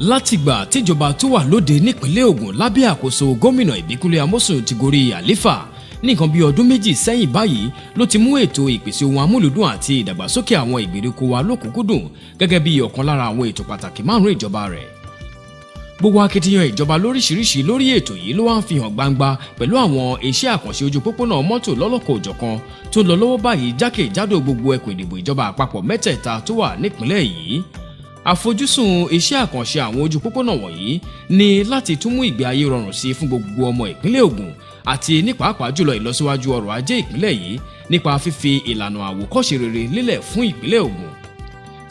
Látìgbà tíjọba tó wà lóde nípínlẹ̀ Ògùn lábẹ́ àkóso gómìnà Ìbíkúnlé Amósùn ti gorí àléfà ní nǹkan bíi ọdún 2 sẹ́yìn báyìí ló ti mú ètò ìpèsè ohun amúlùdùn àti ìdàgbàsókè àwọn ìgbèríko wa lókùnkúndùn gẹ́gẹ́ bí ọ̀kan lára àwọn ètò pàtàkì 5 ìjọba rẹ̀. Gbogbo akitiyan ìjọba lóríṣiríṣi lórí ètò yìí ló wá ń fi hàn gbangba pẹ̀lú àwọn iṣẹ́ àkànṣe ojú pópónà mọ́tò lọ́lọ́kọ̀-ò-jọ̀kan tó ń lọ lọ́wọ́ báyìí jákèjádò gbogbo ẹkùn ìdìbò ìjọba àpapọ̀ mẹ́tẹ̀ẹ̀ta tó wà nípìnlẹ̀ yìí. Àfojúsùn iṣẹ́ àkànṣe àwọn ojú pópónà wọ̀nyí ni láti tún mú ìgbé ayé rọrùn sí fún gbogbo ọmọ ìpínlẹ̀ Ògùn àti ní pàápàá jùlọ ìlọsíwájú ọrọ̀ ajé ìpínlẹ̀ yìí nípa fífi ìlànà àwòkọ́ṣe rere lélẹ̀ fún ìpínlẹ̀ Ògùn.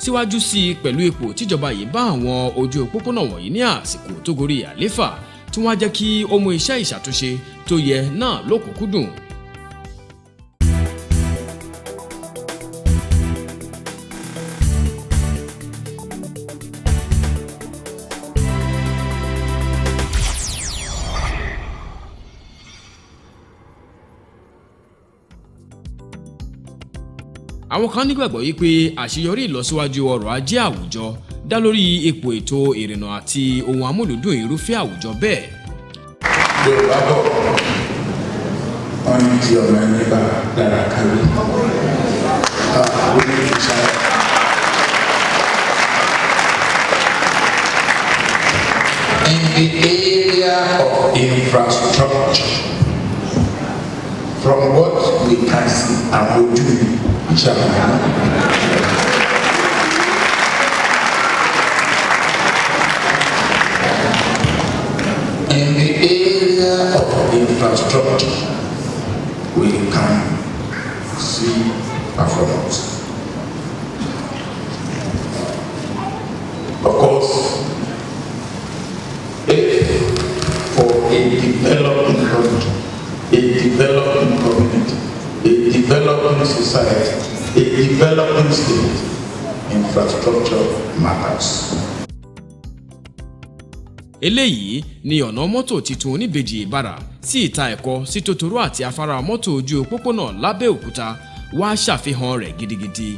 Síwájú sí i pẹ̀lú ipò tíjọba yìí bá àwọn ojú pópónà wọ̀nyí ní àsìkò tó gorí àléfà tí wọ́n á jẹ́ kí ó mú iṣẹ́ ìṣàtúnṣe tó yẹ náà lókùnkúndùn. Àwọn kan nígbàgbọ́ yìí pé àṣeyọrí ìlọsíwájú ọrọ̀ ajé àwùjọ dá lórí ipò ètò ìrìnnà àti ohun amúlùdùn irúfẹ́ àwùjọ bẹ́ẹ̀. Yorùbá bọ̀ wọ́n ní tí ọmọ ẹni bá dára kárí ó ní kí sára. In the area of infrastructure, from what we can see, àwọn ojú mi. In the area of infrastructure, we can see performance. Of course, if for a developing country, a developing community, a developing society, a developing state, infrastructure matters. Eléyìí ni ọ̀nà mọ́tò titun oníbejì Ìbàrà sí ìta Ẹ̀kọ́ sí Tòtòrò àti afárá mọ́tò ojú pópónà Lábẹ́òkúta wá ṣàfihàn rẹ̀ gidigidi.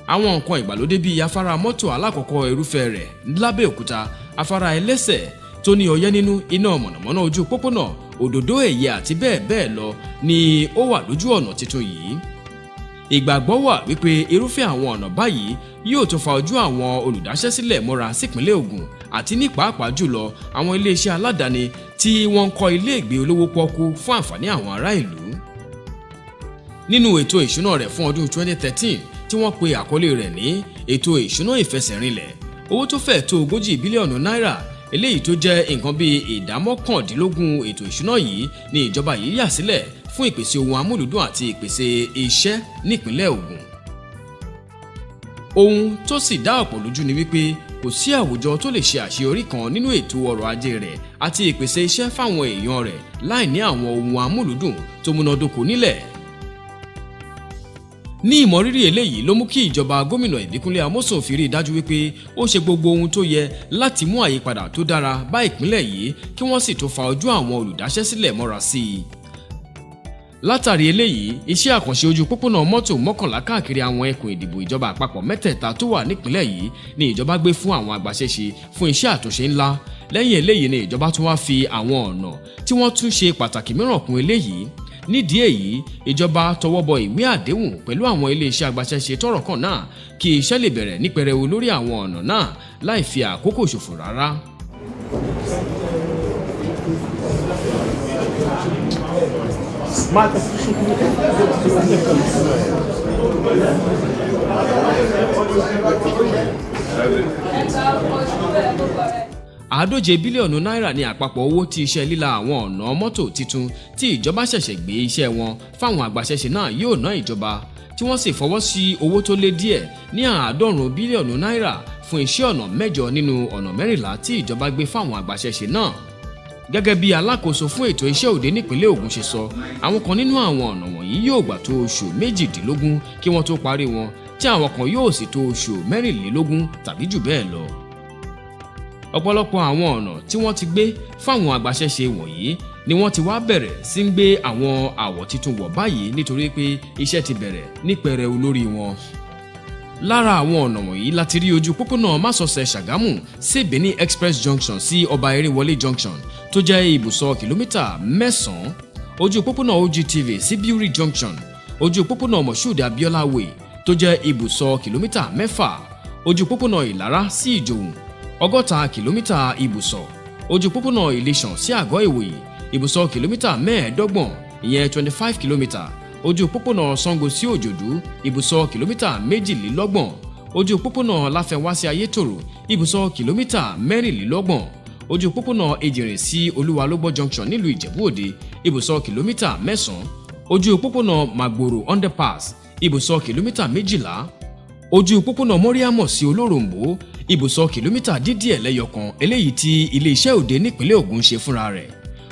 Àwọn nǹkan ìgbàlódé bíi afárá mọ́tò alákọ̀ọ́kọ́ irúfẹ́ rẹ̀ Lábẹ́òkúta, afárá ẹlẹ́sẹ̀ tó ní ọyẹ́ nínú, iná mọ̀nàmọ́ná ojú pópónà, òdòdó ẹ̀yẹ àti bẹ́ẹ̀ bẹ́ẹ̀ lọ ni ó wà lójú ọ̀nà titun yìí. Ìgbàgbọ́ wà wípé irúfẹ́ àwọn ọ̀nà báyìí yóò tún fa ojú àwọn olùdáṣẹ́sílẹ̀ mọ́ra sípínlẹ̀ Ògùn àti ní pàápàá jùlọ àwọn iléeṣẹ́ aládàáni tí wọ́n ń kọ́ ilé ìgbé olówó pọ́kú fún àǹfààní àwọn ará ìlú. Nínú ètò ìṣúná rẹ̀ fún ọdún 2013 tí wọ́n pe àkọlé rẹ̀ ní ètò ìṣúná ìfẹsẹ̀rinlẹ̀, owó tó fẹ̀ tó 40 bílíọ̀nù náírà eléyìí tó jẹ́ nǹkan bíi 19% ètò ìṣúná yìí ni ìjọba yìí yà sílẹ̀ fún ìpèsè ohun amúlùdùn àti ìpèsè iṣẹ́ nípínlẹ̀ Ògùn. Ohun tó sì dá ọ̀pọ̀ lójú ni wípé kò sí àwùjọ tó lè ṣe àṣeyọrí kan nínú ètò ọrọ̀ ajé rẹ̀ àti ìpèsè iṣẹ́ fáwọn èèyàn rẹ̀ láì ní àwọn ohun amúlùdùn tó múnádóko nílẹ̀. Ní ìmọ̀rírì eléyìí ló mú kí ìjọba gómìnà Ìbíkúnlé Amósùn fi rí i dájú wípé ó ṣe gbogbo ohun tó yẹ láti mú àyípadà tó dára bá ìpínlẹ̀ yìí kí wọ́n sì tó fa ojú àwọn olùdáṣẹ́sílẹ̀ mọ́ra sí i. Látàrí eléyìí, iṣẹ́ àkànṣe ojú pópónà mọ́tò 11 káàkiri àwọn ẹkùn ìdìbò ìjọba àpapọ̀ mẹ́tẹ̀ẹ̀ta tó wà nípìnlẹ̀ yìí ni ìjọba gbé fún àwọn agbaṣẹ́ṣe fún iṣẹ́ àtúnṣe ńlá. Lẹ́yìn eléyìí ni ìjọba tún wá fi àwọn ọ̀nà tí wọ́n tún ṣe pàtàkì mìíràn kún eléyìí. Nídìí èyí, ìjọba tọwọ́ bọ ìwé àdéhùn pẹ̀lú àwọn iléeṣẹ́ agbaṣẹ́ṣe tọ́rọ̀ kàn náà kí iṣẹ́ lè bẹ̀rẹ̀ ní pẹrẹu lórí àwọn ọ̀nà náà láì fi àkókò ṣòfò rárá. Àádóje bílíọ̀nù náírà ní àpapọ̀ owó tí iṣẹ́ líla àwọn ọ̀nà mọ́tò titun tí ìjọba ṣẹ̀ṣẹ̀ gbé iṣẹ́ wọn fáwọn agbaṣẹ́ṣe náà yóò ná ìjọba, tí wọ́n sì fọwọ́ sí owó tó lé díẹ̀ ní 90 bílíọ̀nù náírà fún iṣẹ́ ọ̀nà 8 nínú ọ̀nà 14 tí ìjọba gbé fáwọn agbaṣẹ́ṣe náà. Gẹ́gẹ́ bí alákòóso fún ètò iṣẹ́ òde nípínlẹ̀ Ògùn ṣe sọ, àwọn kan nínú àwọn ọ̀nà wọ̀nyí yóò gbà tó oṣù 18 kí wọ́n tó parí wọn, tí àwọn kan yóò sì tó oṣù 24 tàbí jù bẹ́ẹ̀ lọ. Ọ̀pọ̀lọpọ̀ àwọn ọ̀nà tí wọ́n ti gbé fáwọn agbaṣẹ́ṣe wọ̀nyí ni wọ́n ti wá bẹ̀rẹ̀ sí ń gbé àwọn àwọ̀ tuntun wọ̀ báyìí nítorí pé iṣẹ́ ti bẹ̀rẹ̀ ní pẹrẹu lórí wọn. Lára àwọn ọ̀nà wọ̀nyí láti rí ojú pópónà Másọsẹ̀ Ṣàgámù sí Benin Express Junction sí Ọba Eréwọlé Junction tó jẹ́ ibùsọ̀ kìlómítà 9, ojú pópónà OGTV sí Brewery Junction, ojú pópónà Moshood Abiola Way tó jẹ́ ibùsọ̀ kìlómítà 6, ojú pópónà Ìlara sí Ìjòhùn 60 kìlómítà ibùsọ̀, ojú pópónà Ìlẹ̀ṣàn sí Àgọ́ Ìwòyè ibùsọ̀ kìlómítà 25 ìyẹn 25 kìlómítà, ojú pópónà Ṣàngó sí Òjòdú ibùsọ̀ kìlómítà 22, ojú pópónà Láfẹnwá sí Ayétòrò ibùsọ̀ kìlómítà 24, ojú pópónà Ejìnrìn sí Olúwalógbọ́ Junction nílùú Ìjẹ̀bú Òde ibùsọ̀ kìlómítà 9, ojú pópónà Màgbòrò Underpass ibùsọ̀ kìlómítà 12, ojú pópónà Mọ́ríámọ̀ sí Olóròǹbó ibùsọ̀ kìlómítà dídíẹ̀ lẹ́yọkan eléyìí tí iléeṣẹ́ òde nípínlẹ̀ Ògùn ṣe fúnra rẹ̀,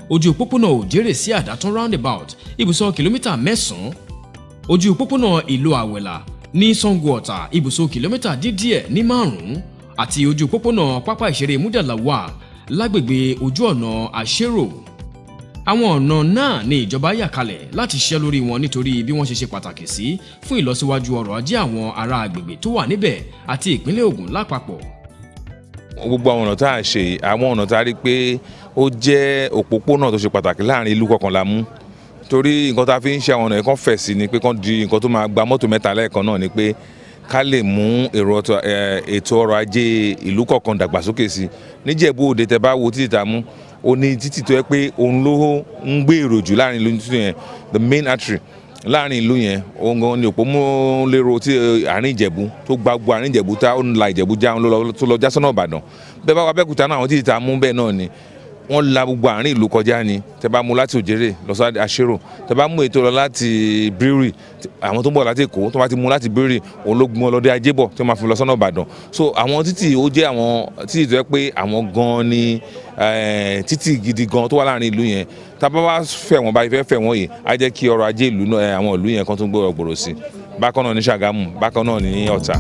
ojú pópónà Òjèrè sí Àdàtún roundabout ibùsọ̀ kìlómítà 9, ojú pópónà ìlú Àwẹ̀là ní Ṣàngó Ọ̀tà ibùsọ̀ kìlómítà dídíẹ̀ ní 5 àti ojú pópónà pápá ìṣeré Múdàláwà lágbègbè ojú ọ̀nà Àṣérò. Àwọn ọ̀nà náà ni ìjọba yà kalẹ̀ láti ṣiṣẹ́ lórí wọn nítorí bí wọ́n ṣe ṣe pàtàkì sí fún ìlọsíwájú ọrọ̀ ajé àwọn ará agbègbè tó wà níbẹ̀ àti ìpínlẹ̀ Ògùn lápapọ̀. Gbogbo àwọn ọ̀nà tá à ń ṣe, àwọn ọ̀nà tá a rí pé ó jẹ́ òpópónà tó ṣe pàtàkì láàrin ìlú kọ̀ọ̀kan la mú, torí nǹkan tá a fi ń ṣe àwọn ọ̀nà yìí kàn fẹ̀ sí ni pé kàn di nǹkan tó máa gba mọ́tò 3 lẹ́ẹ̀kan náà ni pé ká lè mú ètò ọrọ̀ ajé ìlú kọ̀ọ̀kan dàgbàsókè sí. Níjẹ̀bú Òde tẹ́ bá wo títì tá a mú, ó ní títì tó yẹ pé òun ló ń gbé èrò jù láàrin ìlú títì yẹn, the main artery láàrin ìlú yẹn, òun gan ni òpómúlérò tí àárín Ìjẹ̀bú tó gba gbogbo àárín Ìjẹ̀bú tá ó ń la Ìjẹ̀bú já tó lọ já sọ́nà Ìbàdàn. Bẹ́ẹ̀ bá wà Abẹ́òkúta náà àwọn títì tá a mú bẹ́ẹ̀ náà ni wọ́n la gbogbo àárín ìlú kọjá ni. Tẹ́ bá mú láti Òjèrè lọ sí Àṣérò, tẹ́ bá mú ètò lọ láti Brewery, àwọn tó ń bọ̀ láti Èkó tó bá ti mú láti Brewery òun ló gbọ́n ọlọ́dẹ Ajébọ̀ tí wọ́n máa fi lọ sọ́nà Ìbàdàn. So àwọn títì ó jẹ́ àwọn títì tó yẹ pé àwọn gan ni títì gidi gan tó wà láàrin ìlú yẹn. Tá bá wá fẹ̀ wọ́n báyìí fẹ́ fẹ̀ wọ́n yìí á jẹ́ kí ọrọ̀ ajé ìlú náà àwọn ìlú yẹn kan tún gbòòrò gbòòrò sí. Bákan náà ní Ṣàgámù, bákan náà ní Ọ̀tà.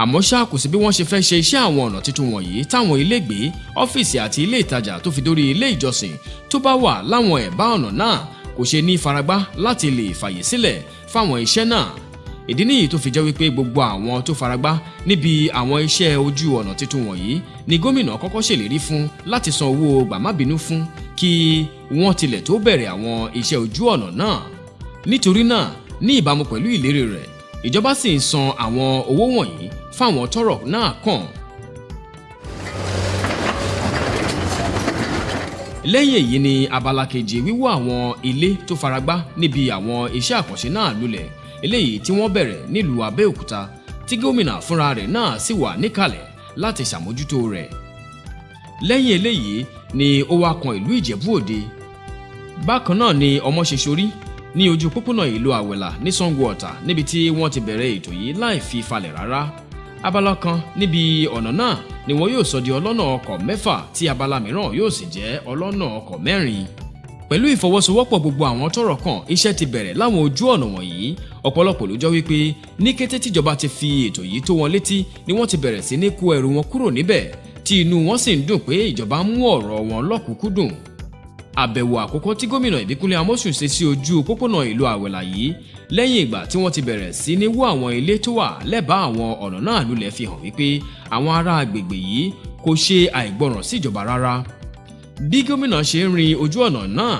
Àmọ́ ṣá kò sí bí wọ́n ṣe fẹ́ ṣe iṣẹ́ àwọn ọ̀nà tuntun wọ̀nyí táwọn ilégbèé, ọ́fíìsì àti ilé ìtajà tó fi dórí ilé ìjọsìn tó bá wà láwọn ẹ̀bá ọ̀nà náà kò ṣe ní faragbá láti lè fàyè sílẹ̀ fáwọn iṣẹ́ náà. Ìdí nìyí tó fi jẹ́ wípé gbogbo àwọn tó faragbá níbi àwọn iṣẹ́ ojú ọ̀nà tuntun wọ̀nyí ni gómìnà kọ́kọ́ ṣèlérí fún láti san owó gbàmábínú fún kí wọ́n tilẹ̀ tó bẹ̀rẹ̀ àwọn iṣẹ́ ojú ọ̀nà náà. Nítorí náà, ní ìbámu pẹ̀lú ìlérí rẹ̀, ìjọba sì ń san àwọn owó wọ̀nyí fáwọn tọ́rọ̀ náà kàn. Lẹ́yìn èyí ni abala kejì wíwó àwọn ilé tó faragbá níbi àwọn iṣẹ́ àkànṣe náà lulẹ̀, eléyìí tí wọ́n bẹ̀rẹ̀ nílùú Abẹ́òkúta tí gómìnà fúnra rẹ̀ náà sì wà níkàlẹ̀ láti ṣàmójútó rẹ̀. Lẹ́yìn eléyìí ni ó wá kan ìlú Ìjẹ̀bú Òde. Bákan náà ni Ọmọṣẹ́ṣorí ní ojú pópónà ìlú Àwẹ̀là ní Ṣàngó Ọ̀tà níbi tí wọ́n ti bẹ̀rẹ̀ ètò yìí láì fi falẹ̀ rárá. Abala kan níbi ọ̀nà náà ni wọ́n yóò sọ di ọlọ́nà ọkọ̀ 6 tí abala mìíràn yóò sì jẹ́ ọlọ́nà ọkọ̀ 4. Pẹ̀lú ìfọwọ́sowọ́pọ̀ gbogbo àwọn tọ́rọ̀ kàn, iṣẹ́ ti bẹ̀rẹ̀ láwọn ojú ọ̀nà wọ̀nyí. Ọ̀pọ̀lọpọ̀ ló jọ wípé ní kété tíjọba ti fi ètò yìí tó wọn létí ni wọ́n ti bẹ̀rẹ̀ sí ní kó ẹrù wọn kúrò níbẹ̀, tí inú wọn sì ń dùn pé ìjọba ń mú ọ̀rọ̀ wọn lọ́kùnkúndùn. Àbẹ̀wò àkọ́kọ́ tí gómìnà Ìbíkúnlé Amósùn ṣe sí ojú pópónà ìlú Àwẹ̀là yìí lẹ́yìn ìgbà tí wọ́n ti bẹ̀rẹ̀ sí ní wó àwọn ilé tó wà lẹ́bàá àwọn ọ̀nà náà lulẹ̀ fi hàn wípé àwọn ará agbègbè yìí kò ṣe àìgbọràn síjọba rárá. Bí gómìnà ṣe ń rin ojú ọ̀nà náà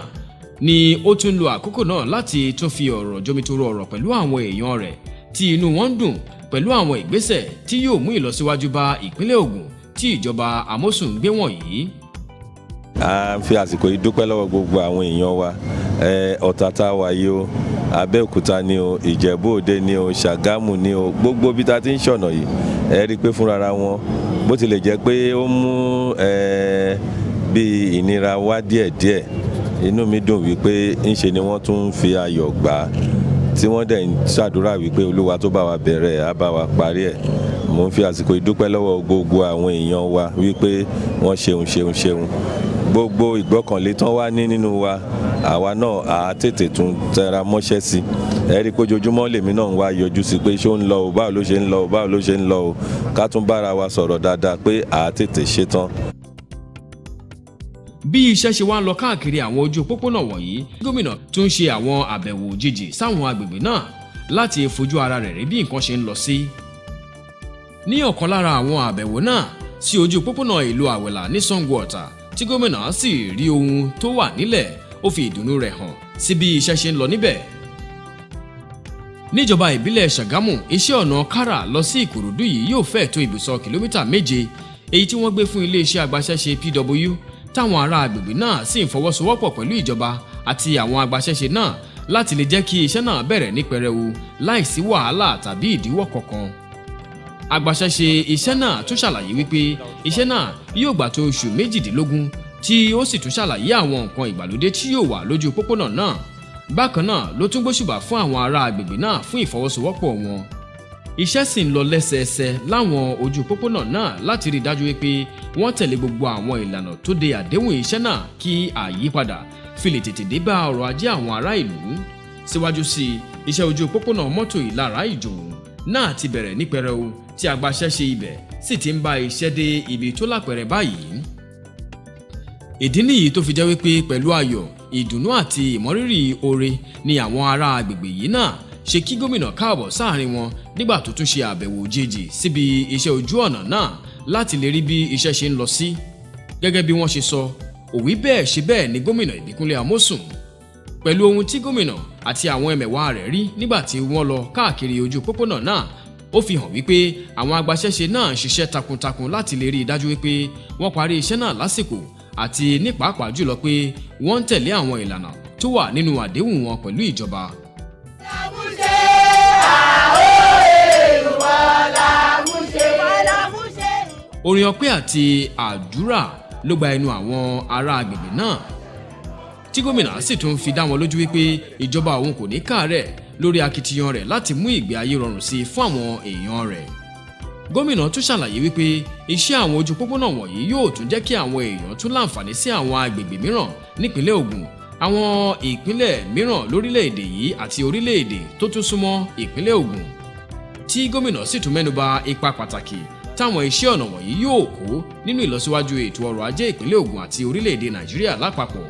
ni ó tún lo àkókò náà láti tún fi ọ̀rọ̀ jomitoro ọ̀rọ̀ pẹ̀lú àwọn èèyàn rẹ̀ tí inú wọn ń dùn pẹ̀lú àwọn ìgbésẹ̀ tí yóò mú ìlọsíwájú bá ìpínlẹ̀ Ògùn tí ìjọba Amósùn ń gbé wọ̀nyí. A ń fi àsìkò yìí dúpẹ́ lọ́wọ́ gbogbo àwọn èèyàn wa, Ọ̀tà tá a wà yìí o, Abẹ́òkúta ni o, Ìjẹ̀bú Òde ni o, Ṣàgámù ni o, gbogbo ibi tá a ti ń ṣọ̀nà yìí ẹ rí i pé fúnra wọn bó tilẹ̀ jẹ́ pé ó mú bí ìnira wá díẹ̀díẹ̀, inú mi dùn wípé ńṣe ni wọ́n tún ń fi ayọ̀ gbà á tí wọ́n dẹ̀ ń ṣàdúrà wípé Olúwa tó bá wa bẹ̀rẹ̀ á bá wa parí ẹ̀. Mo ń fi àsìkò yìí dúpẹ́ lọ́wọ́ gbogbo àwọn èèyàn wa wípé wọ́n ṣeun ṣeun ṣeun, gbogbo ìgbọ́kànlé tán wá ní nínú wa àwa náà á tètè tún tẹra mọ́ṣẹ́ sí. Ẹ rí i pé ojoojúmọ́ lèmi náà ń wá yọjú sí pé ṣó ń lọ o, báwo ló ṣe ń lọ o, báwo ló ṣe ń lọ o, ká tún bára wa sọ̀rọ̀ dáadáa pé à á tètè ṣe tán. Bí iṣẹ́ ṣe wá ń lọ káàkiri àwọn ojú pópónà wọ̀nyí, gómìnà tún ṣe àwọn àbẹ̀wò òjijì sáwọn agbègbè náà láti fojú ara rẹ̀ rí bí nǹkan ṣe ń lọ sí. Ní ọ̀kan lára àwọn àbẹ̀wò náà sí ojú pópónà ìlú Àwẹ̀là ní Sango Ọ̀tà tí gómìnà sì rí ohun tó wà nílẹ̀, ó fi ìdùnnú rẹ̀ hàn sí bí iṣẹ́ ṣe ń lọ níbẹ̀. Níjọba ìbílẹ̀ Ṣàgámù, iṣẹ́ ọ̀nà Kárà lọ sí Ìkòròdú yìí yóò fẹ́ tó ibùsọ̀ kìlómítà 7, èyí tí wọ́n gbé fún iléeṣẹ́ agbaṣẹ́ṣe PW, táwọn ará agbègbè náà sì ń fọwọ́sowọ́pọ̀ pẹ̀lú ìjọba àti àwọn agbaṣẹ́ṣe náà láti lè jẹ́ kí iṣẹ́ náà bẹ̀rẹ̀ ní pẹrẹwu láìsí wàhálà tàbí ìdíwọ́ kankan. Agbaṣẹ́ṣe iṣẹ́ náà tún ṣàlàyé wípé iṣẹ́ náà yóò gbà tó oṣù 18, tí ó sì tún ṣàlàyé àwọn nǹkan ìgbàlódé tí yóò wà lójú pópónà náà. Bákan náà ló tún gbóṣùbà fún àwọn ará agbègbè náà fún ìfọwọ́sowọ́pọ̀ wọn. Iṣẹ́ sì ń lọ lẹ́sẹẹsẹ láwọn ojú pópónà náà láti rí i dájú wípé wọ́n tẹ̀lé gbogbo àwọn ìlànà tó de àdéhùn iṣẹ́ náà kí àyípadà fi lè tètè dé bá ọrọ̀ ajé àwọn ará ìlú. Síwájú sí i, iṣẹ́ ojú pópónà mọ́tò Ìlara Ìjòhùn náà ti bẹ̀rẹ̀ ní pẹrẹu, tí agbaṣẹ́ṣe ibẹ̀ sì ti ń bá iṣẹ́ dé ibi tó lápẹẹrẹ báyìí. Ìdí nìyí tó fi jẹ́ wípé pẹ̀lú ayọ̀, ìdùnnú àti ìmọrírì oore ni àwọn ará agbègbè yìí náà ṣe kí gómìnà káàbọ̀ sáàrin wọn nígbà tó tún ṣe àbẹ̀wò òjijì síbi iṣẹ́ ojú ọ̀nà náà láti lè rí bí iṣẹ́ ṣe ń lọ sí. Gẹ́gẹ́ bí wọ́n ṣe sọ, òwí bẹ́ẹ̀ ṣe bẹ́ẹ̀ ni gómìnà Ìbíkúnlé Amósùn. Pẹ̀lú ohun tí gómìnà àti àwọn ẹmẹ̀wà rẹ̀ rí nígbà tí wọ́n lọ káàkiri ojú pópónà náà, ó fi hàn wípé àwọn agbaṣẹ́ṣe náà ń ṣiṣẹ́ takuntakun láti lè rí i dájú wípé wọ́n parí iṣẹ́ náà lásìkò àti ní pàápàá jùlọ pé wọ́n ń tẹ̀lé àwọn ìlànà tó wà nínú àdéhùn wọn pẹ̀lú ìjọba. Orin ọpẹ́ àti àdúrà ló gba ẹnu àwọn ará agbègbè náà, tí gómìnà sì tún fi dá wọn lójú wípé ìjọba òun kò ní káàárẹ̀ lórí akitiyan rẹ̀ láti mú ìgbé ayé rọrùn sí i fún àwọn èèyàn rẹ̀. Gómìnà tún ṣàlàyé wípé iṣẹ́ àwọn ojú pópónà wọ̀nyí yóò tún jẹ́ kí àwọn èèyàn tún láǹfààní sí àwọn agbègbè mìíràn nípínlẹ̀ Ògùn, àwọn ìpínlẹ̀ mìíràn lórílẹ̀‐èdè yìí àti orílẹ̀‐èdè tó tún súnmọ́ ìpínlẹ̀ Ògùn. Tí gómìnà sì tún mẹ́nuba ipa pàtàkì táwọn iṣẹ́ ọ̀nà wọ̀nyí yóò kó nínú ìlọsíwájú ètò ọrọ̀ ajé ìpínlẹ̀ Ògùn àti orílẹ̀-èdè Nàìjíríà lápapọ̀.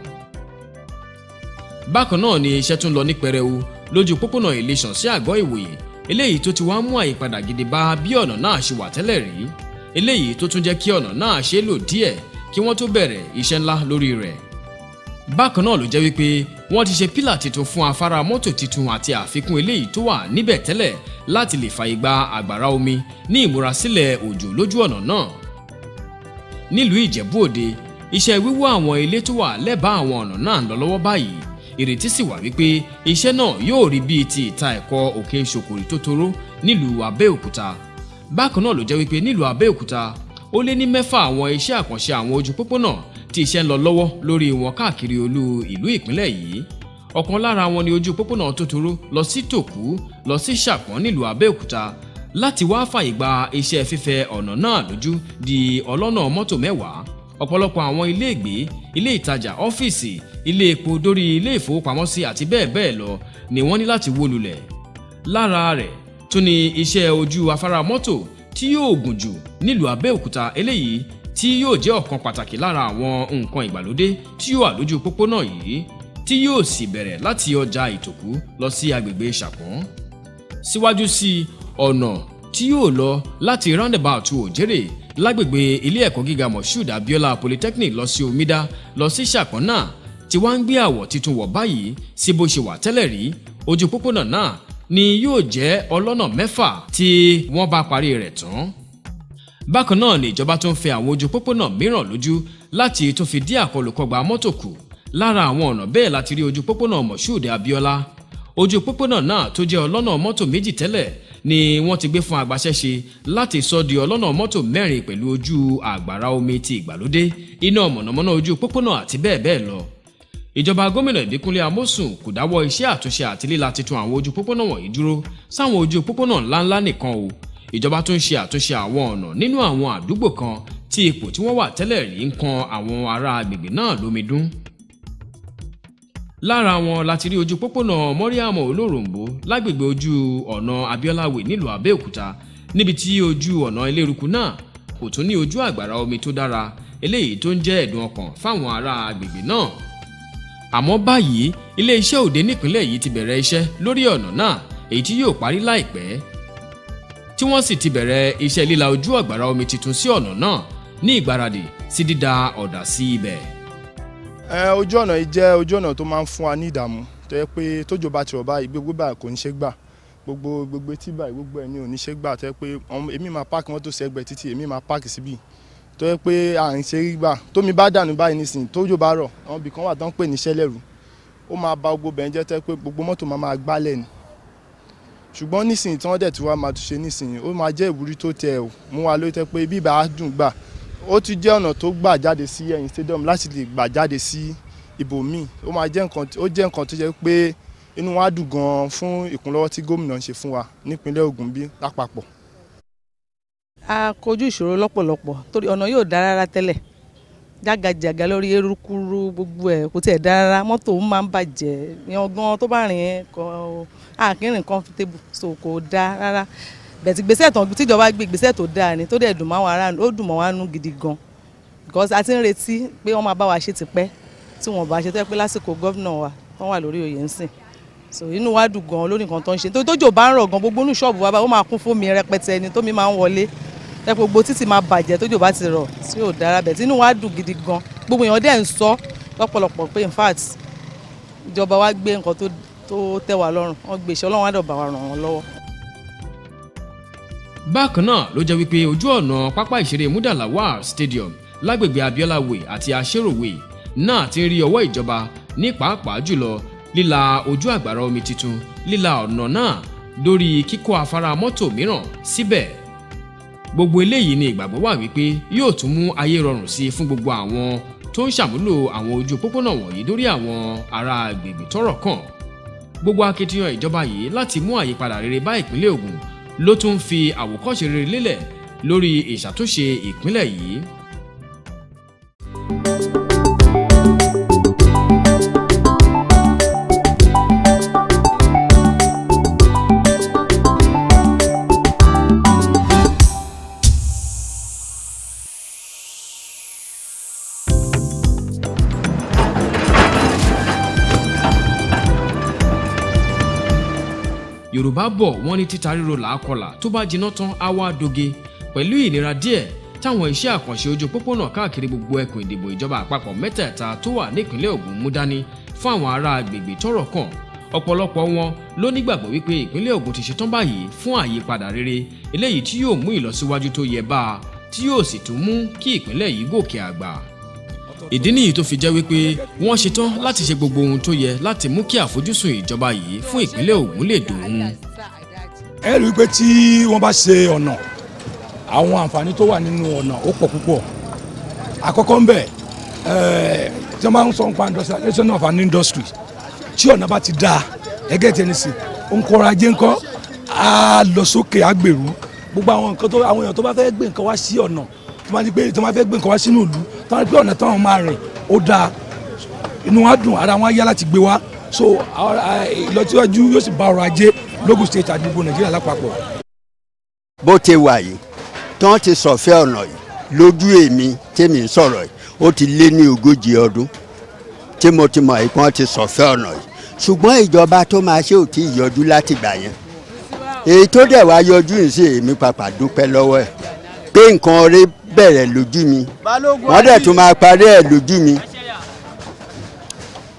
Bákan náà ni iṣẹ́ tún lọ ní pẹrẹu lójú pópónà Ìlẹ̀ṣàn sí Àgọ́ Ìwòye, eléyìí tó ti wá mú àyípadà gidi bá bí ọ̀nà náà ṣe wà tẹ́lẹ̀ rí, eléyìí tó tún jẹ́ kí ọ̀nà náà ṣe lò díẹ̀ kí wọ́n tó bẹ̀rẹ̀ iṣẹ́ ńlá lórí rẹ̀. Bákan náà ló jẹ́ wípé wọ́n ti ṣe pílà tuntun fún afárá mọ́tò tuntun àti àfikún eléyìí tó wà níbẹ̀ tẹ́lẹ̀ láti lè fàyè gba àgbàrá omi ní ìmúrasílẹ̀ òjò lójú ọ̀nà náà. Nílùú Ìjẹ̀bú Òde, iṣẹ́ wíwó àwọn ilé tó wà lẹ́bàá àwọn ọ̀nà náà ń lọ lọ́wọ́ báyìí. Ìrètí sì wà wípé iṣẹ́ náà yóò rí bíi ti ìta ẹ̀kọ́ Òkè Ṣòkòrì tó toró nílùú Abẹ́òkúta. Bákan náà ló jẹ́ wípé nílùú Abẹ́òkúta ó lé ní 6 àwọn iṣẹ́ àkànṣe àwọn ojú pópónà tí iṣẹ́ ń lọ lọ́wọ́ lórí wọn káàkiri olú ìlú ìpínlẹ̀ yìí. Ọ̀kan lára wọn ni ojú pópónà tó toró lọ sí Tòkú lọ sí Ṣàpọ́n nílùú Abẹ́òkúta láti wá fàyè gba iṣẹ́ fífẹ̀ ọ̀nà náà lójú di ọlọ́nà mọ́tò 10. Ọ̀pọ̀lọpọ̀ àwọn ilé ìgbé, ilé ìtajà, ọ́fíìsì, ilé epo dórí ilé ìfowópamọ́sí àti bẹ́ẹ̀ bẹ́ẹ̀ lọ ni wọ́n ní láti wó lulẹ̀. Lára rẹ̀ tún ni iṣẹ́ ojú afárá mọ́tò tí yóò gùn jù nílùú Abẹ́òkúta, eléyìí tí yóò jẹ́ ọ̀kan pàtàkì lára àwọn nǹkan ìgbàlódé tí yóò wà lójú pópónà yìí, tí yóò sì bẹ̀rẹ̀ láti ọjà Ìtòkú lọ sí agbègbè Ṣàpọ́n. Síwájú sí ọ̀nà tí yóò lọ láti roundabout Òjèrè lágbègbè ilé ẹ̀kọ́ gíga Moshood Abiola Polytechnic lọ sí Omida lọ sí Ṣàpọ́n náà tí wọ́n ń gbé àwọ̀ tuntun wọ̀ báyìí sí bó ṣe wà tẹ́lẹ̀ rí. Ojú pópónà náà ni yóò jẹ́ ọlọ́nà 6 tí wọ́n bá parí rẹ̀ tán. Bákan náà ni ìjọba tó ń fẹ àwọn ojú pópónà mìíràn lójú láti tún fi dí àkọlùkọgbà mọ́tò kù. Lára àwọn ọ̀nà bẹ́ẹ̀ láti rí ojú pópónà Moshood Abiola. Ojú pópónà náà tó jẹ́ ọlọ́nà mọ́tò 2 tẹ́lẹ̀ ni wọ́n ti gbé fún agbaṣẹ́ṣe láti sọ di ọlọ́nà mọ́tò 4 pẹ̀lú ojú àgbàrá omi ti ìgbàlódé, iná mọ̀nàmọ́ná ojú pópónà àti bẹ́ẹ̀ bẹ́ẹ̀ lọ. Ìjọba gómìnà Ìbíkúnlé Amósùn kò dáwọ́ iṣẹ́ àtúnṣe àti líla titun àwọn ojú pópónà wọ̀nyí dúró sáwọn ojú pópónà ńláńlá nìkan o. Ìjọba tún ṣe àtúnṣe àwọn ọ̀nà nínú àwọn àdúgbò kan tí ipò tí wọ́n wà tẹ́lẹ̀ rí ń kan àwọn ará agbègbè náà lómidún. Lára wọn láti rí ojú pópónà Mọ́ríàmọ́ Olóròǹbó lágbègbè ojú ọ̀nà Abiola Way nílùú Abẹ́òkúta, níbi tí ojú ọ̀nà eléruku náà kò tún ní ojú àgbàrá omi tó dára, eléyìí tó ń jẹ́ ẹ̀dùn ọkàn fáwọn ará agbègbè náà. Àmọ́ báyìí ilé-iṣẹ́ òde nípìnlẹ̀ yìí ti bẹ̀rẹ̀ iṣẹ́ lórí ọ̀nà náà èyí tí yóò parí láìpẹ́, tí wọ́n sì ti bẹ̀rẹ̀ iṣẹ́ líla ojú àgbàrá omi tuntun sí ọ̀nà náà ní ìgbáradì sí dídá ọ̀dà sí ibẹ̀. Ojú ọ̀nà yìí jẹ́ ojú ọ̀nà tó máa ń fún wa ní ìdààmú tó yẹ pé tójò bá ti rọ̀ báyìí gbogbo báyìí kò ní ṣe gbà, gbogbo etí báyìí gbogbo ẹ̀ ní ò ní ṣe gbà, tó yẹ pé èmi máa páàkì mọ́tò sí ẹgbẹ́ títì, èmi máa páàkì síbí, tó yẹ pé à ń ṣe rí gbà. Tómi bá dànù báyìí nísìnyí tójò bá rọ̀, àwọn ibì kan wà tó ń pè ní Ṣẹlẹ̀rú, ó máa ba gbogbo bẹ̀ ń jẹ́, tó yẹ pé gbogbo mọ́tò máa gbálẹ̀ ni. Ṣùgbọ́n nísìnyí tí wọ́n dẹ̀ tí wá máa túnṣe nísìnyí, ó máa jẹ́ ìwúrí tó tẹ̀ ọ́ mú wa lórí, tẹ́ pé bíbá á dùn gbà. Ó ti jẹ́ ọ̀nà tó gbà jáde sí ẹ̀yìn stadium láti lè gbà jáde sí ibòmíì. Ó máa jẹ́ nǹkan, ó jẹ́ nǹkan tó jẹ́ pé inú wa dùn gan-an fún ìkúnlọ́wọ́ tí gómìnà ń ṣe fún wa nípínlẹ̀ Ògùn bí lápapọ̀. A kojú ìṣòro lọ́pọ̀lọpọ̀ torí ọ̀nà yóò dára rárá tẹ́lẹ̀, jágajàga lórí erukuru gbogbo ẹ̀ kò tiẹ̀ dára rárá, mọ́tò máa ń bàjẹ́ yan gan tó bá rìn àkínrìn comfortable, so kò dáa rárá. Bẹ̀tì gbèsè tán tíjọba gbé gbèsè tó dáa ni tó dẹ̀ dùn mọ́ ara, ó dùn mọ́ wa nú gidi gan, because a ti ń retí pé wọ́n máa bá wa ṣe tipẹ́ tí wọ́n bá ṣe, tó yẹ pé lásìkò gómìnà wa wọ́n wà lórí oyè ń sìn, so inú wa dùn gan lórí nǹkan tó ń ṣe. Tó tójò bá ń rọ̀ gan gbogbo inú ṣọ́ọ̀bù wa ó máa kún fún mi rẹpẹtẹ ni, tómi máa ń wọlé, ẹ gbogbo títì máa bàjẹ́ tójò bá ti rọ̀ tí ò dára. Bẹ̀tì inú wa dùn gidi gan, gbogbo èèyàn dẹ̀ ń sọ lọ́pọ̀lọpọ̀ pé in fact ìjọba wa gbé nǹkan tó tẹ́ wa lọ́rùn, wọ́n gbé iṣẹ́ Ọlọ́run á dẹ̀ bá wa ràn wọ́n lọ́wọ́. Bákan náà ló jẹ́ wípé ojú ọ̀nà pápá ìṣeré Muda Lawal Stadium lágbègbè Abiola Way àti Asero Way náà ti ń rí ọwọ́ ìjọba ní pàápàá jùlọ líla ojú àgbàrá omi tuntun, líla ọ̀nà náà lórí kíkọ́ afárá mọ́tò mìíràn síbẹ̀. Gbogbo eléyìí ni ìgbàgbọ́ wà wípé yóò tún mú ayé rọrùn sí fún gbogbo àwọn tó ń ṣàmúlò àwọn ojú pópónà wọ̀nyí lórí àwọn ará agbègbè tọ́rọ̀ kàn. Gbogbo akitiyan ìjọba yìí láti mú àyípadà rere bá ìpínlẹ̀ Ògùn ló tún fi àwòkọ́ṣe rere lélẹ̀ lórí ìṣàtúnṣe ìpínlẹ̀ yìí. Yorùbá bọ̀ wọ́n ní títa ríro làákọlà tó bá jiná tán á wá doge. Pẹ̀lú ìnira díẹ̀ táwọn iṣẹ́ àkànṣe ojú pópónà káàkiri gbogbo ẹkùn ìdìbò ìjọba àpapọ̀ mẹ́tẹ̀ẹ̀ta tó wà nípìnlẹ̀ Ògùn mú dání fún àwọn ará agbègbè tọ́rọ̀ kàn, ọ̀pọ̀lọpọ̀ wọn ló nígbàgbọ́ wípé ìpínlẹ̀ Ògùn ti ṣetán báyìí fún àyípadà rere eléyìí tí yóò mú ìlọsíwájú tó yẹ bá a, tí yóò sì tún mú kí ìpínlẹ̀ yìí gòkè àgbà. Ìdí nìyí tó fi jẹ́ wípé wọ́n ṣetán láti ṣe gbogbo ohun tó yẹ láti mú kí àfojúsùn ìjọba yìí fún ìpínlẹ̀ Ògùn lè dòun. Ẹ rí i pé tí wọ́n bá ṣe ọ̀nà, àwọn àǹfààní tó wà nínú ọ̀nà ó pọ̀ púpọ̀. Àkọ́kọ́ ń bẹ̀, tí wọ́n bá ń sọ nípa industrialization of an industry, tí ọ̀nà bá ti dáa, ẹgẹ́ tí ẹni sìn, nǹkan ọrọ̀ ajé ńkọ́ á lọ sókè, á gbèrú. Gbogbo àwọn nǹkan tó àwọn èèyàn tó bá fẹ́ gbé nǹkan wá sí ọ̀nà, tó bá fẹ́ gbé nǹkan wá sínú ìlú, tó bá pé ọ̀nà táwọn máa rìn ó dáa, inú wa dùn, ara wọn á yá láti gbé wá. So ìlọsíwájú yóò sì bá ọrọ̀ ajé l'Ógùn State àti gbogbo Nàìjíríà lápapọ̀. Bó ti wà yìí tán ti sọ̀fẹ́ ọ̀nà yìí lójú èmi tèmi ń sọ̀rọ̀ yìí, ó ti lé ní 40 ọdún tí mo ti mọ̀ ìpọ́n ti sọ̀fẹ́ ọ̀nà yìí, ṣùgbọ́n ìjọba tó máa ṣe ò tí ì yọjú láti gbà yẹn. Èyí tó dẹ̀ wá yọjú yìí sí èmi pàpà dúpẹ́ lọ́wọ́ ẹ̀ pé nǹkan rẹ̀ bẹ̀rẹ̀ lójú mi, wọ́n dẹ̀ tún máa parí ẹ̀ lójú mi,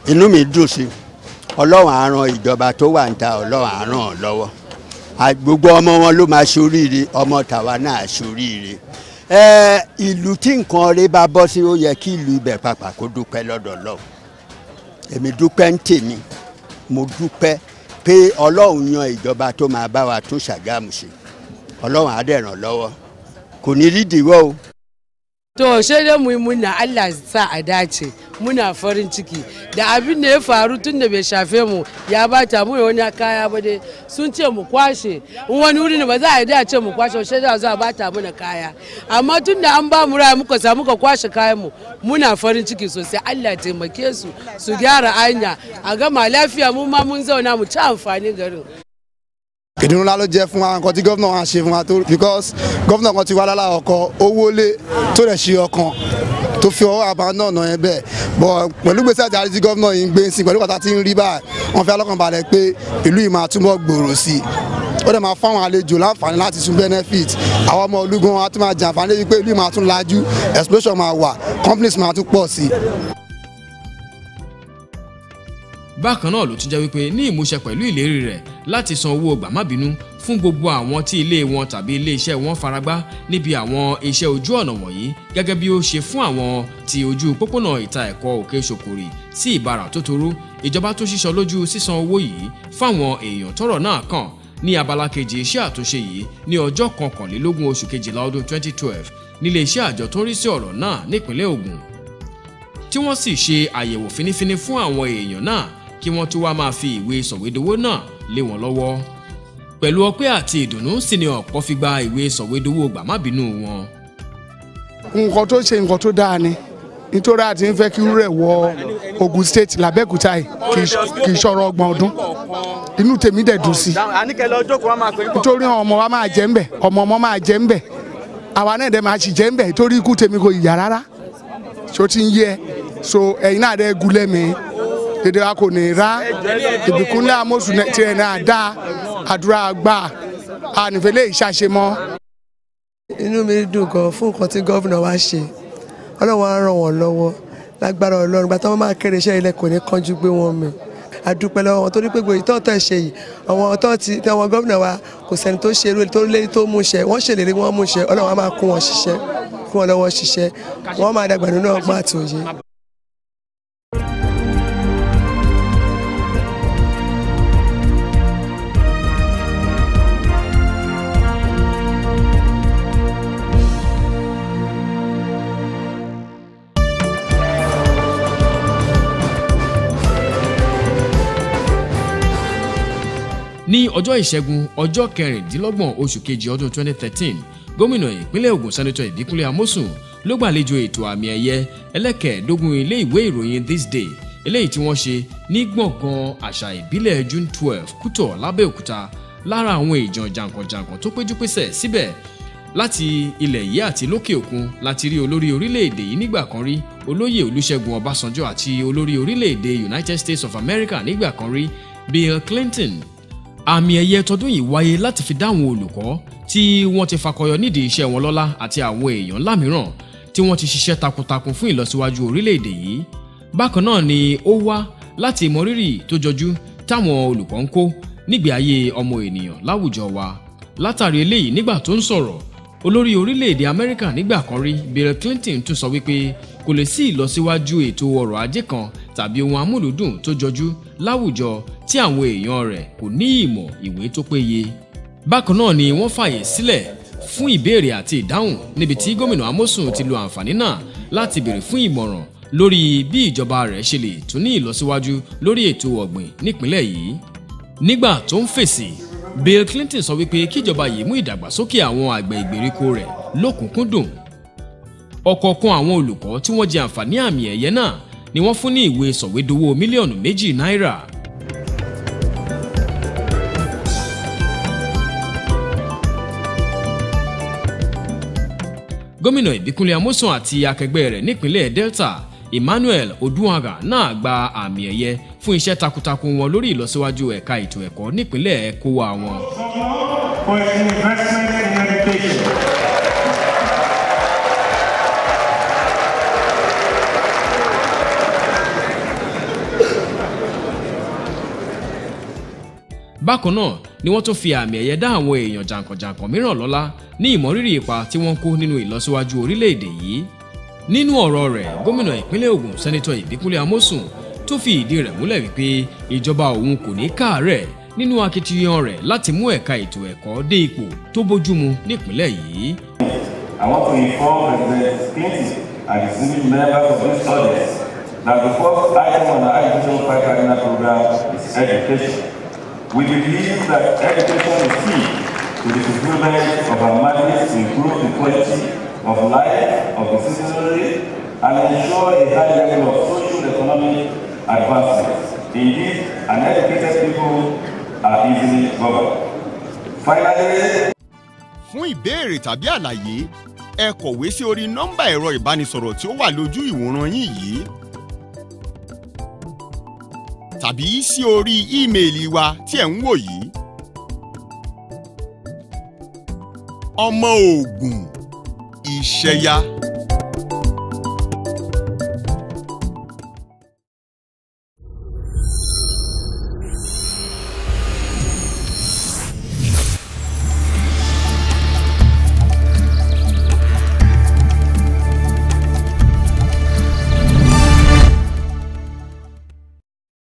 inú mi dùn sí. Ọlọ́run á ràn ìjọba tó wà níta, Ọlọ́run á ràn ọ́ lọ́wọ́. Gbogbo ọmọ wọn ló máa ṣoríire, ọmọ tàwa náà ṣoríire. Ìlú tí nǹkan rẹ̀ bá bọ́ sí, ó yẹ kí ìlú ibẹ̀ pàpà kó dúpẹ́ lọ́dọ̀ Ọlọ́run. Èmi dúpẹ́ ń tèmi, mo dúpẹ́ pé Ọlọ́run yan ìjọba tó máa bá wa tún Ṣàgámù ṣe. Ọlọ́run á dẹ̀ ràn lọ́wọ́, kò ní rí ìdíwọ́ o. To sai dai mu yi murna, Allah sa a dace, muna farin ciki da abin da ya faru tun da bai shafe mu ya bata mu wani kaya ba dai sun ce mu kwashe in wani wuri ne ba za a yi da ce mu kwashe sai da za a bata mana kaya, amma tun da an ba mu raya muka samu ka kwashe kayan mu muna farin ciki sosai. Allah taimake su su gyara hanya a gama lafiya, mu ma mun zauna mu ci amfanin garin. Ìdùnnú ńlá ló jẹ́ fún wa nǹkan tí gómìnà wa ṣe fún wa tó, because gómìnà kan ti wá lálá ọkọ owó lé tó rẹ̀ ṣe ọkàn tó fi ọwọ́ àbá náà nà yẹn bẹ́ẹ̀ bọ̀ pẹ̀lú gbèsè àti àrísí gómìnà yìí ń gbé sí pẹ̀lú kàtà tí ń rí báyìí wọ́n fi alọ́kànbalẹ̀ pé ìlú yìí máa túbọ̀ gbòòrò sí i. Ó dẹ̀ máa fáwọn àlejò láǹfààní láti tún benefit àwọn ọmọ olúgun wọn á tún máa jàǹfààní wípé ìlú yìí máa tún lajú, explosion máa wà, companies máa tún pọ̀ sí i. Bákan náà ló tún jẹ́ wípé ní ìmúṣẹ pẹ̀lú ìlérí rẹ̀ láti san owó gbàmábínú fún gbogbo àwọn tí ilé wọn tàbí ilé iṣẹ́ wọn faragbá níbi àwọn iṣẹ́ ojú ọ̀nà wọ̀nyí gẹ́gẹ́ bí ó ṣe fún àwọn tí ojú pópónà ìta ẹ̀kọ́ Òkè Ṣòkòrì sí Ìbàrà tó torú. Ìjọba tó ṣíṣọ lójú sísan owó yìí fáwọn èèyàn tọ́rọ̀ náà kàn ní abala kejì iṣẹ́ àtúnṣe yìí ní ọjọ́ 21 oṣù kejìlá ọdún 2012 nílé iṣẹ́ àjọ tó ń rí sí ọ̀rọ̀ náà nípínlẹ̀ Ògùn, tí wọ́n sì ṣe àyẹ̀wò fínífíní fún àwọn èèyàn náà kí wọ́n tó wá máa fi ìwé sọ̀wédowó náà lé wọn lọ́wọ́. Pẹ̀lú ọpẹ́ àti ìdùnnú sì ni ọ̀pọ̀ fi gba ìwé sọ̀wédowó gbàmábínú wọn. Nǹkan tó ṣe nǹkan tó dáa ni, nítorí àti ń fẹ́ kí rẹ̀ wọ Ògùn State l'Abẹ́òkúta yìí kì í ṣọ̀rọ̀ ọgbọ̀n ọdún. Inú tèmi dẹ̀ dùn sí i nítorí ọmọ wa máa jẹ ń bẹ̀, ọmọ ọmọ máa jẹ ń bẹ̀, àwa náà dẹ̀ máa sì jẹ ń bẹ̀ torí ikú tèmi kò yà rárá. So ti ń yẹ so ẹ̀yin náà dẹ̀ gúnlẹ̀ mi dédé wa kò ní ra ìbíkúnlẹ̀ amósùn tiẹ̀ náà dá àdúrà gbà ànífẹ́lẹ́ ìṣàṣemọ́. Inú mi dùn gan fún nǹkan tí gómìnà wa ṣe. Ọlọ́run á ràn wọ́n lọ́wọ́ lágbára Ọlọ́run gbàtà wọ́n máa kéré iṣẹ́ ilẹ̀ kò ní kánjú gbé wọn mì. A dúpẹ́ lọ́wọ́ wọn torí pé gbòòyì tọ́tọ̀ ṣe yìí àwọn tó ti àwọn gómìnà wa kò sẹ́ni tó ṣe irú tó lé tó mú ṣẹ, wọ́n ṣèlérí wọ́n mú ṣẹ. Ọlọ́run á máa kún wọn ṣiṣẹ́, kún wọn lọ́wọ́ ṣiṣẹ́, wọ́n máa dàgbà nínú ọgbọ́n àti òye. Ní ọjọ́ ìṣẹ́gun ọjọ́ 26 oṣù kejì ọdún 2013, gómìnà ìpínlẹ̀ Ògùn sẹ́nitọ̀ Ìbíkúnlé Amósùn ló gbàlejò ètò àmì ẹ̀yẹ ẹlẹ́kẹ̀ẹ́dógún ilé ìwé ìròyìn This Day eléyìí tí wọ́n ṣe ní gbọ̀ngàn àṣà ìbílẹ̀ June 12 Kútọ̀ l'Abẹ́òkúta. Lára àwọn èèyàn jàǹkànjàǹkàn tó péjú pésẹ̀ síbẹ̀ láti ilẹ̀ yìí àti lókè òkun láti rí olórí orílẹ̀-èdè yìí nígbà kan rí olóyè Olúṣẹ́gun Ọbásanjọ́ àti olórí orílẹ̀-èdè United States of America nígbà kan rí Bill Clinton. Àmì ẹ̀yẹ tọdún yìí wáyé láti fi dá àwọn olùkọ́ tí wọ́n ti fakọyọ nídìí iṣẹ́ wọn lọ́lá àti àwọn èèyàn ńlá mìíràn tí wọ́n ti ṣiṣẹ́ takuntakun fún ìlọsíwájú orílẹ̀-èdè yìí. Bákan náà ni ó wá láti mọrírì tó jọjú táwọn olùkọ́ ń kó nígbé ayé ọmọ ènìyàn láwùjọ wa. Látàrí eléyìí nígbà tó ń sọ̀rọ̀, olórí orílẹ̀-èdè Amẹ́ríkà nígbà kan rí Bill Clinton tún sọ wípé kò lè sí ìlọsíwájú ètò ọrọ̀ ajé kan tàbí ohun amúlùdùn tó jọjú láwùjọ tí àwọn èèyàn rẹ̀ kò ní ìmọ̀ ìwé tó péye. Bákan náà ni wọ́n fààyè sílẹ̀ fún ìbéèrè àti ìdáhùn níbi tí gómìnà Amósùn ti lo àǹfààní náà láti béèrè fún ìmọ̀ràn lórí bí ìjọba rẹ̀ ṣe lè tún ní ìlọsíwájú lórí ètò ọ̀gbìn nípìnlẹ̀ yìí. Nígbà tó ń fèsì, Bill Clinton sọ wípé kíjọba yìí mú ìdàgbàsókè àwọn àgbẹ̀ ìgbèríko rẹ̀ lókùnkúndùn. Ọ̀kọ̀ọ̀kan àwọn olùkọ́ tí wọ́n jẹ àǹfààní àmì ẹ̀yẹ náà ni wọ́n fún ní ìwé sọ̀wédowó mílíọ̀nù 2 náírà. Gómìnà Ìbíkúnlé Amósùn àti akẹgbẹ́ rẹ̀ nípínlẹ̀ Delta Emmanuel Odunaga náà gba àmì ẹ̀yẹ fún iṣẹ́ takuntakun wọn lórí ìlọsíwájú ẹ̀ka ètò ẹ̀kọ́ nípínlẹ̀ kówá wọn. For investment in education. Bákan náà ni wọ́n tún fi àmì ẹ̀yẹ dá àwọn èèyàn jàǹkànjàǹkàn mìíràn lọ́lá ní ìmọrírì ipa tí wọ́n kó nínú ìlọsíwájú orílẹ̀-èdè yìí. Nínú ọ̀rọ̀ rẹ̀, gómìnà ìpínlẹ̀ Ògùn sẹ́nitọ̀ Ìbíkúnlé Amósùn tó fi ìdí rẹ̀ múlẹ̀ wípé ìjọba òun kò ní káàárẹ̀ nínú akitiyan rẹ̀ láti mú ẹ̀ka ètò ẹ̀kọ́ dé ipò tó bójúmu nípìnlẹ̀ yìí. I want to inform President Clinton and the distinguished members of this audience that the first item on our Education 5 Cardinal program is education. We believe that education is key to the fulfillment of our mandate to improve the quality of life of the citizenry and ensure a high level of social economic advancement. Indeed, an educated people are easily governed. Finally, fún ìbéèrè tàbí àlàyé Ẹ kọ̀wé sí orí nọ́mbà ẹ̀rọ ìbánisọ̀rọ̀ tí ó wà lójú ìwòran yín yìí tàbí sí orí ímeèlì wa tí ẹ̀ ń wò yìí. Ọmọ Ògùn, iṣẹ́ yá.